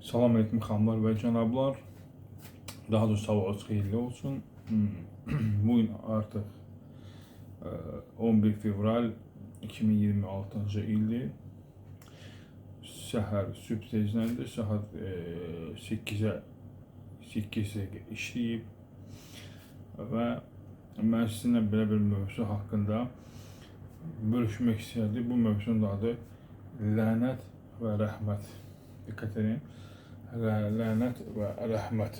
Salam aleyküm xanımlar və cənablar. Daha doğrusu sabahınız xeyirli olsun. Bugün artıq 11 fevral 2026-cı ildir. Səhər sübh tezləndir. Saat 8-ə 8 dəqiqə işləyib və mən sizinlə belə bir mövzu haqqında bölüşmək istəyirdim. Bu mövzunun da adı lənət və rəhmət. Diqqət edin. Lənət və rəhmət.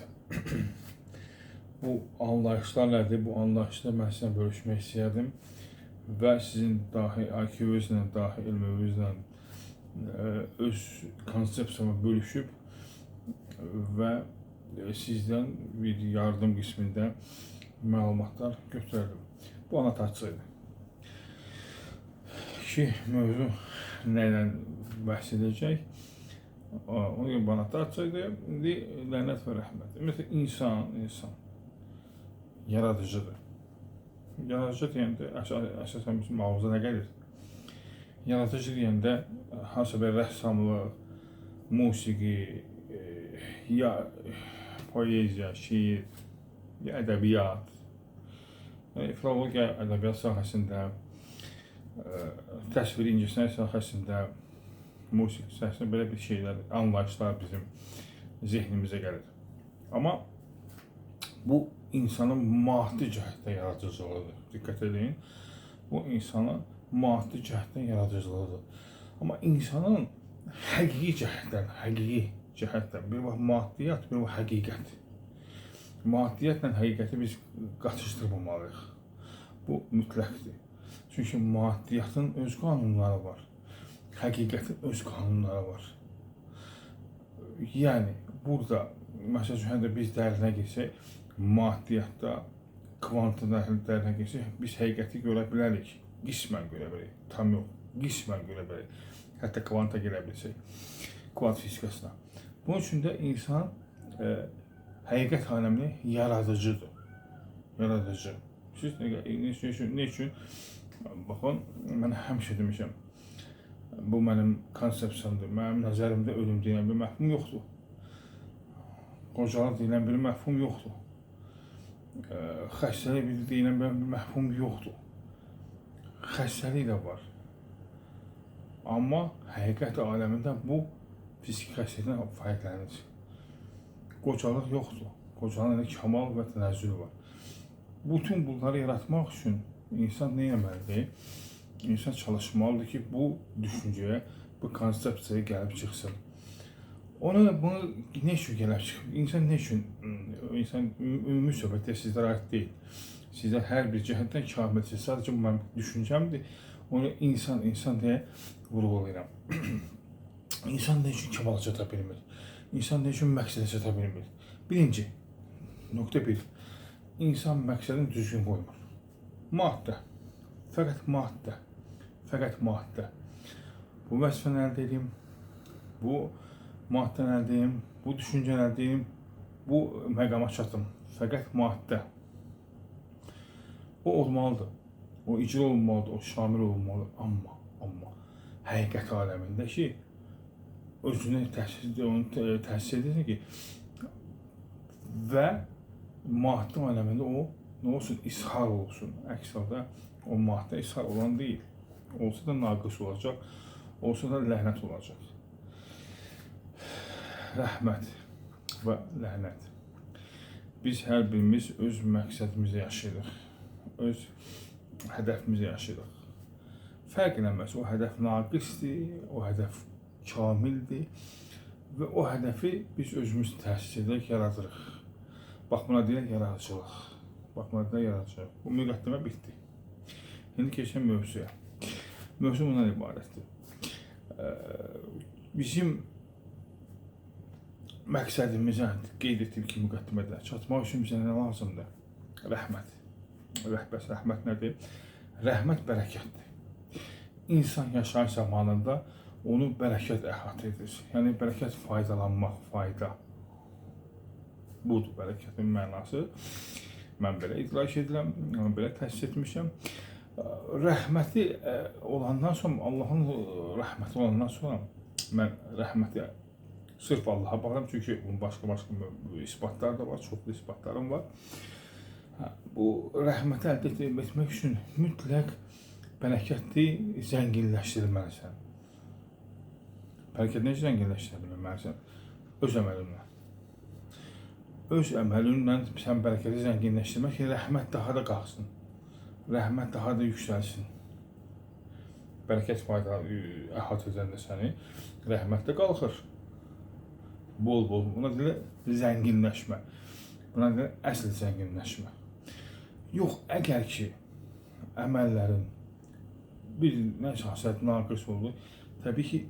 Bu anlayışlar nədir? Bu anlayışları mən sizinlə bölüşmək istəyirdim və sizin dahi IQ-nuzla, dahi elminizlə öz konsepsiyamı bölüşüb və sizdən bir yardım qismində məlumatlar götürərdim. Bu anlatacaq idi ki, mövzu nə ilə bəhs edəcək? Ona görə bu anlatacaq. İndi lənət və rəhmət. Ümumiyyətlə insan yaradıcıdır. Yaradıcı deyəndə əsasən bizim ağımıza nə gəlir? Yaradıcı deyəndə hansısa bir rəssamlıq, musiqi, ya poeziya, şeir, ya ədəbiyyat. Yəni filologiya, ədəbiyyat sahəsində, təsviri incəsənət sahəsində, musiqi sahəsində belə bir şeylər, anlayışlar bizim zehnimizə gəlir. Amma bu insanın maddi cəhətdən yaradıcılığıdır. Diqqət edin. Bu insanın maddi cəhətdən yaradıcılığıdır. Amma insanın həqiqi cəhətdən, bir vaxt maddiyyat, bir vaxt həqiqət. Maddiyyatla həqiqəti biz qatışdırmamalıyıq. Bu mütləqdir. Çünki maddiyyatın öz qanunları var. Həqiqətin öz qanunları var. Yəni burada məsəl üçün də biz dərinə girsək, maddiyyatda, kvantın dərinə girsək, biz həqiqəti görə bilərik. Qismən görə bilərik. Tam yox, qismən görə bilərik. Hətta kvanta girə bilsək, kvant fizikasına. Bunun üçün də insan həqiqət aləmini yaradıcıdır. Yaradıcı. Siz nə üçün? Baxın, mən həmişə demişəm, bu mənim konsepsiyamdır. Mənim nəzərimdə ölüm deyilən bir məfhum yoxdur. Qocalıq deyilən bir məfhum yoxdur. Xəstəlik deyilən bir məfhum yoxdur. Xəstəlik də var. Amma həqiqət aləmində bu fiziki xəstəlikdən fərqlənir. Qocalıq yoxdur. Qocalığın kamal və tənəzzül var. Bütün bunları yaratmaq üçün insan nə etməlidir? İnsan çalışmalıdır ki, bu düşüncəyə, bu konsepsiyaya gəlib çıxsın. Ona bunu nə üçün gəlib çıxır? İnsan nə üçün? İnsan ümumi söhbətdə sizlərə aid deyil. Sizlər hər bir cəhətdən kamilsiniz. Sadəcə bu mənim düşüncəmdir. Onu insan deyə vurğulayıram. İnsan nə üçün kamala çata bilmir? İnsan nə üçün məqsədə çata bilmir? Birinci, nöqtə bir. İnsan məqsədini düzgün qoymur. Maddə. Fəqət maddə. Fəqət maddə. Bu vəzifəni əldə edeyim, bu maddəni əldə edeyim, bu düşüncəni əldə edeyim, bu məqama çatım. Fəqət maddə. O olmalıdır. O icra olunmalıdır, o şamil olunmalıdır. Amma həqiqət aləmində ki, özünü təsis edirsin ki, və maddi aləmində o nə olsun, ishar olsun. Əks halda o maddə ishar olan deyil. Olsa da naqis olacaq, olsa da lənət olacaq. Rəhmət və lənət. Biz hər birimiz öz məqsədimizə yaşayırıq. Öz hədəfimizə yaşayırıq. Fərq eləməz, o hədəf naqisdir, o hədəf kamildir və o hədəfi biz özümüz təsis edərək yaradırıq. Bax, buna deyilək yaradıcılıq. Bax, buna deyilək yaradıcılıq. Bu müqəddimə bitdi. İndi keçək mövzuya. Mövzu bundan ibarətdir. Bizim məqsədimizə qeyd etdiyim ki, müqəddimədə çatmaq üçün bizə nə lazımdır? Rəhmət. Rəhbət, rəhmət nədir? Rəhmət bərəkətdir. İnsan yaşayış zamanında onu bərəkət əhatə edir. Yəni, bərəkət faydalanmaq, fayda. Budur bərəkətin mənası. Mən belə idrak edirəm, mən belə təsis etmişəm. Rəhməti olandan sonra, Allahın rəhməti olandan sonra mən rəhməti Sırf Allaha baxıram, çünki bunun başqa-başqa isbatlar da var, çoxlu isbatlarım var. Bu rəhməti əldə etmək üçün mütləq bərəkəti zənginləşdirməlisən. Bərəkəti necə zənginləşdirə bilməlisən? Öz əməlinlə. Öz əməlinlə sən bərəkəti zənginləşdirmək ki, rəhmət daha da qalxsın. Rəhmət daha da yüksəlsin. Bərəkət fayda əhatə edəndə səni, rəhmət də qalxır. Bol-bol. Buna deyirlər zənginləşmə. Buna deyirlər əsl zənginləşmə. Yox, əgər ki, əməllərin bir nəsə hasət naqis oldu, təbii ki,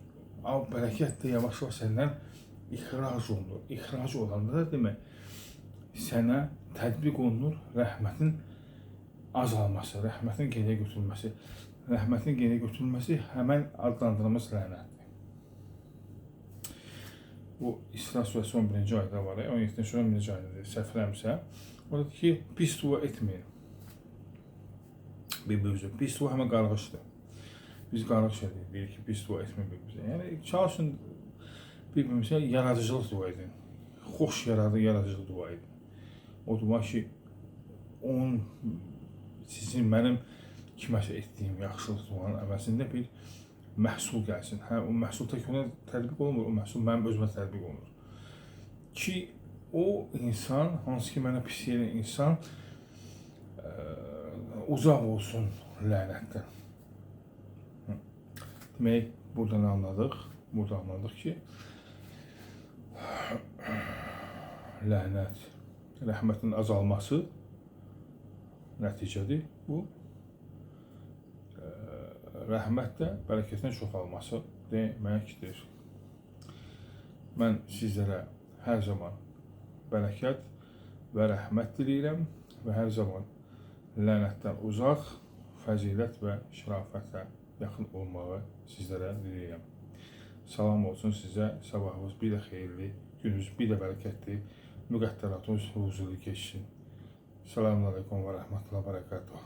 bərəkət də yavaş-yavaş səndən ixrac olunur. İxrac olanda da demək, sənə tətbiq olunur rəhmətin azalması, rəhmətin geriyə götürülməsi. Rəhmətin geriyə götürülməsi həmən adlandırılmış lənətdir. Bu İsra surəsi 11-ci ayda var, 17-ci 11-ci aydadır, səhv eləmirəmsə. Orada ki, pis dua etməyin. Bir-birimizə. Pis dua həmən qarğışdır. Biz qarğış edirik, deyirik ki, pis dua etməyin bir-birimizə. Yəni, çalışın bir-birimizə yaradıcılıq dua edin. Xoş yaradıcılıq dua edin. O dua ki, onun, sizin, mənim kiməsə etdiyim yaxşılıq duanın əvəzində bir məhsul gəlsin. Hə, o məhsul tək ona tətbiq olunmur, o məhsul mənim özümə tətbiq olunur. Ki, o insan, hansı ki mənə pis edən insan, uzaq olsun lənətdən. Demək, buradan anladıq, burada anladıq ki, lənət, rəhmətin azalması nəticədir bu. Rəhmət də bərəkətin çoxalması deməkdir. Mən sizlərə hər zaman bərəkət və rəhmət diləyirəm və hər zaman lənətdən uzaq, fəzilət və şərafətə yaxın olmağı sizlərə diləyirəm. Salam olsun sizə, sabahınız bir də xeyirli, gününüz bir də bərəkətli, müqəddəratınız huzurlu keçsin. Selamun aleyküm və rəhmətullah və bərəkatuhu.